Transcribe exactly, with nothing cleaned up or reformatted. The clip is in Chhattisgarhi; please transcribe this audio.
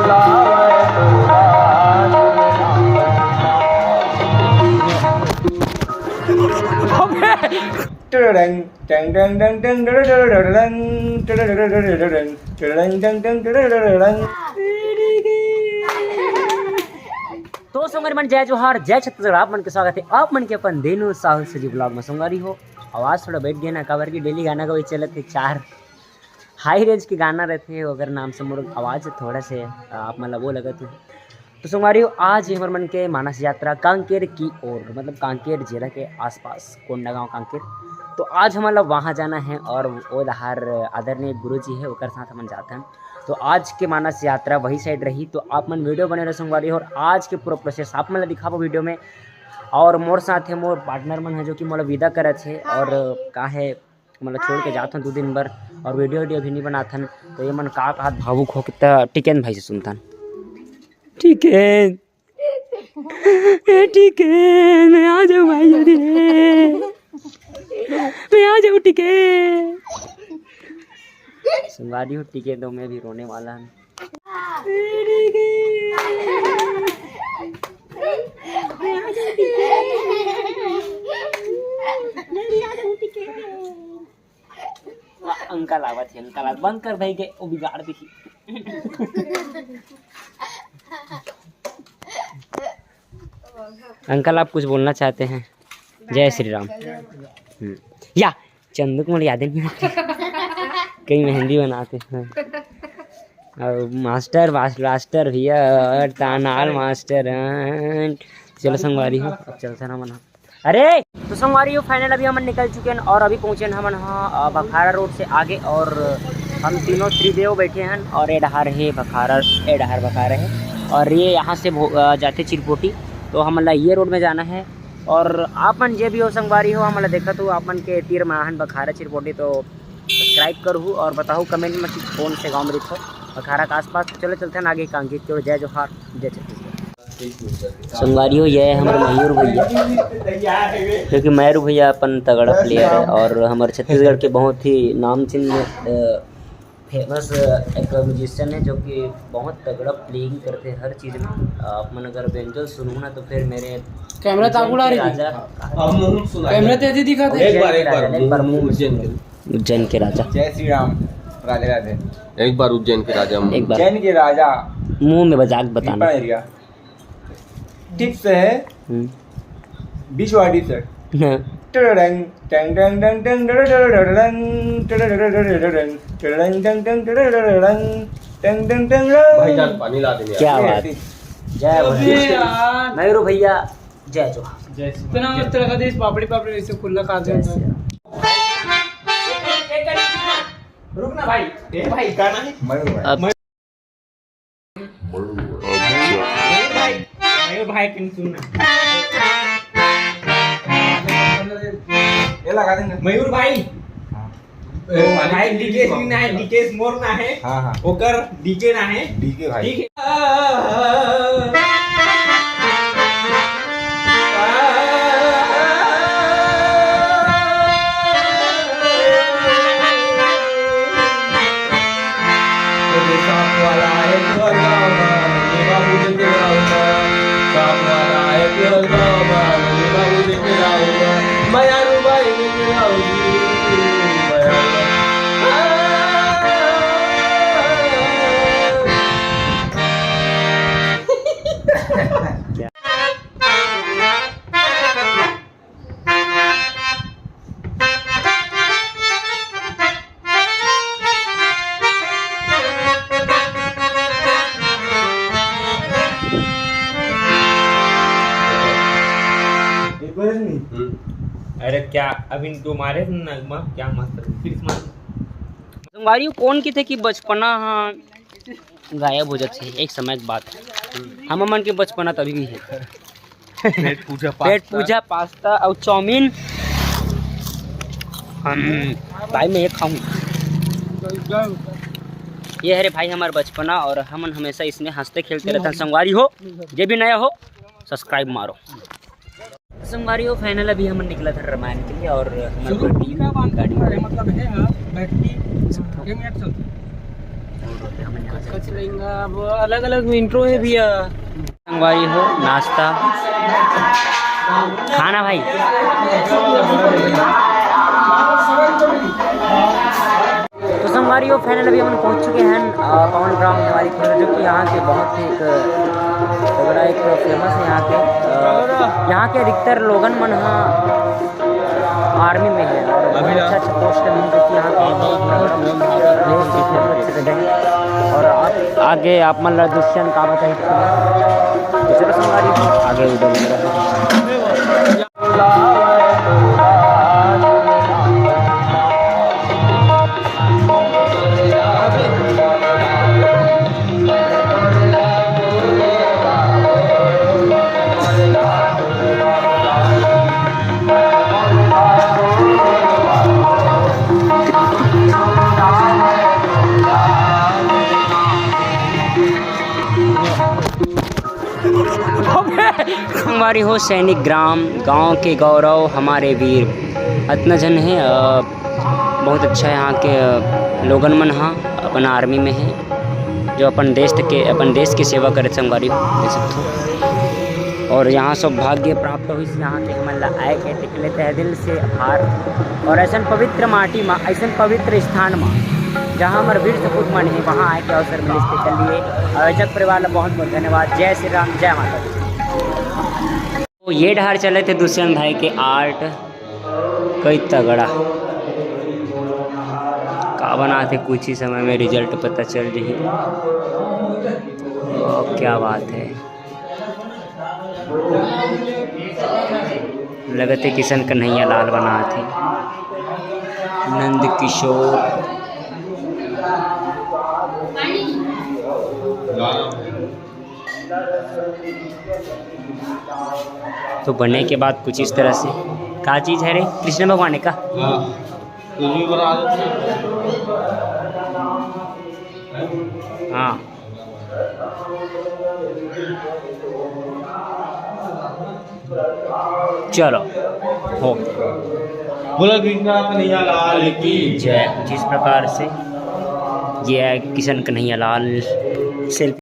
टडडंग, टंग, टंग, टंग, टंग, टडडंग, टडडंग, टडडंग, टडडंग, टडडंग, टंग, टंग, टडडंग। तो संगवारी मन, जय जोहार, जय छत्तीसगढ़। आप मन के स्वागत है आप मन के अपन देनू साहू सजी ब्लॉग में। संगवारी हो, आवाज थोड़ा बैठ गया ना, काबर कि डेली गाना का वही चलत है, चार हाई रेंज के गाना रहते हैं, ओकर नाम से मोर आवाज थोड़ा से, अ, आप मन ला वो लगत हो। तो संगवारी हो, आज हमर मन के मानस यात्रा कांकेर की ओर, मतलब कांकेर जिला के आसपास, कोंडागांव कांकेर। तो आज हमन ला वहाँ जाना है और वो डहार आदरणीय गुरु जी है, ओकर साथ हमन जात हन। तो आज के मानस यात्रा वही साइड रही, तो आप मन वीडियो बने रहो संगवारी हो। और आज के पूरा प्रोसेस आप मन ला दिखाबो वीडियो में। और मोर साथ है मोर पार्टनर मन है, जो कि मोला विदा करत है और का है, मतलब छोड़ के जात हन दू दिन बर और वीडियो वीडियो भी नहीं बनात हन। तो ये मन का कहत, भावुक हो कितना टिकेन भाई से सुनथन। टिकेन, ए टिकेन, मैं आ जाऊँ भाई जल्दी रे, मैं आ जाऊँ टिकेन। संगवारी हो, टिकेन तो मैं भी रोने वाला हूँ। अंकल आवत है, अंकल आवत, बंद कर भाई के, वो बिगाड़ दी। अंकल, आप कुछ बोलना चाहते हैं? जय श्री राम। हम्म। या चंदू को मुझे याद ही नहीं आती। कहीं मेहंदी बनाते हैं। और मास्टर, मास-, मास्टर भैया, और तानाल मास्टर हैं। चलो संगवारी हो, अब चलते हैं ना मना। अरे तो संगवारी हो, फाइनल अभी हमन निकल चुके हैं और अभी पहुँचे हैं हमन ह, अ, भखारा रोड से आगे। और हम तीनों त्रिदेव बैठे हैं और ए डहार है भखारा, ए डहार भखारा है और ये यहाँ से भो-, अ, जाते चिरपोटी। तो हमन ला ये रोड में जाना है। और आप मन जे भी हो संगवारी हो, हमन ला देखत हो, आप मन के तीर में आहन भखारा चिरपोटी, तो सब्सक्राइब करहू और बताहू कमेंट में कि कौन से गांव में रहिथो भखारा के आसपास। तो चलो चलते हैं आगे कांकेर की ओर। जय जोहार, जय छत्तीसगढ़। संगवारी हो, ये है हमारे मयूर भैया, क्योंकि मयूर भैया अपन तगड़ा प्लेयर है और हमारे छत्तीसगढ़ के बहुत ही नामचीन, अ, फेमस, अ, एक म्यूजिशियन है जो कि बहुत तगड़ा प्लेइंग करते हैं हर चीज में। अ, आप मन अगर बेंजो सुनहू ना तो फिर मेरे कैमरा उज्जैन ताकू के डाल रही। राजा, अब मुंह सुना कैमरा दे। तेजी दिखा दे। एक बार, एक बार, एक बार मुंह, मुंह उज्जैन के। उज्जैन के राजा। जय श्री राम। राधे राधे। एक बार उज्जैन के राजा। एक बार। उज्जैन के राजा। मुंह में मजाक बताना। पीपा एरिया। ठीक से है। हम्म। बीच वाली से। हाँ। टडडंग, टंग, टंग, टंग, टंग, टडडडडडडंग, टडडडडडडंग, टडडंग, टंग, टंग, टडडडडडंग, टंग, टंग, टंग, टंग। भाई जान पानी ला देने क्या यार। बात। ऐसी। जय अबे भोले। यार। मयूर भैया, जय जोहार। जय श्री इतना मस्त लगा था इस पापड़ी पापड़ी वैसे खुला खा जय गया था। श्री राम। रुक ना भाई, ए भाई, गाना है। मयूर भाई। अब मयूर भाई, मयूर भाई, कहीं सुनना। ये लगा देंगे। मयूर भाई। हाँ। ए, भाई, डीके सिंह ना है, डीके मोर ना है। हाँ, हाँ। ओकर डीके ना है। डीके भाई। ठीक है। अरे क्या, अभी तो मारे ना, क्या मस्त, फिर से मार। संगवारी हो, कोन किथे कि बचपना ह गायब हो जाथे एक समय के बाद। हमर मन के बचपना त अभी भी हे। पेट पूजा पेट पास्ता। पूजा पास्ता अउ चाउमीन। हम भाई मैं ये खाऊं। ये हरे भाई हमार बचपना और हमन हमेशा इसमें हंसते खेलते रहथन। संगवारी हो, जे भी नया हो, सब्सक्राइब मारो। संगवारी हो, फाइनल अभी हमन निकला था रामायण के लिए और हमारे शुरू पूरा टीम का बांध गाड़ी है, मतलब है, हाँ, बैटरी के मिनट चलते हैं। कुछ नहीं, अब अलग अलग इंट्रो है भैया। संगवारी हो, नाश्ता, खाना भाई। तो संगवारी हो, फाइनल अभी हम पहुंच चुके हैं, अ, पवन ग्राम हमारी खुर्द, जो कि यहाँ के बहुत ही एक, अ, बड़ा एक फेमस है यहाँ के। अ, यहाँ के अधिकतर लोगन मन ह आर्मी में है और अभी अच्छा अच्छा पोस्ट में है, जो कि यहाँ पे बहुत बड़ा बड़ा प्लेस है, बहुत अच्छे जगह है। और आप आगे आप मन ला दुष्यंत का बताई, तो चलो संगवारी, आगे वीडियो में रहो। हमारी हो सैनिक ग्राम, गांव के गौरव हमारे वीर, अतना झन हे। अ, बहुत अच्छा यहाँ के, अ, लोगन मन ह अपन आर्मी में है, जो अपन देश के, अपन देश की सेवा करे, संगवारी हो, देख सकते हो। और यहाँ सौभाग्य प्राप्त हुई, यहाँ के हमन ला आए के, तेके ले तहे दिल से आभार। और ऐसन पवित्र माटी में, ऐसन पवित्र स्थान में, जहाँ हमर वीर सपूत मन है, वहाँ आए के अवसर मिलिस, तेकर लिए आयोजक परिवार ला बहुत बहुत धन्यवाद। जय श्री राम, जय माता दी। तो ये डहर चले थे दुष्यंत भाई के आर्ट, कई तगड़ा का बनात हे, कुछ ही समय में रिजल्ट पता चल रही। वाह, क्या बात है। लगत हे किशन कन्हैया लाल बनात हे, नंद किशोर। तो बने के बाद कुछ इस तरह से, का चीज है रे, कृष्ण भगवान है का? हाँ, कुछ भी बना देते हैं। हाँ। चलो, हो। बोलो कृष्णा कन्हैया लाल की जय। कुछ इस प्रकार से ये है किशन कन्हैया लाल सेल्फी।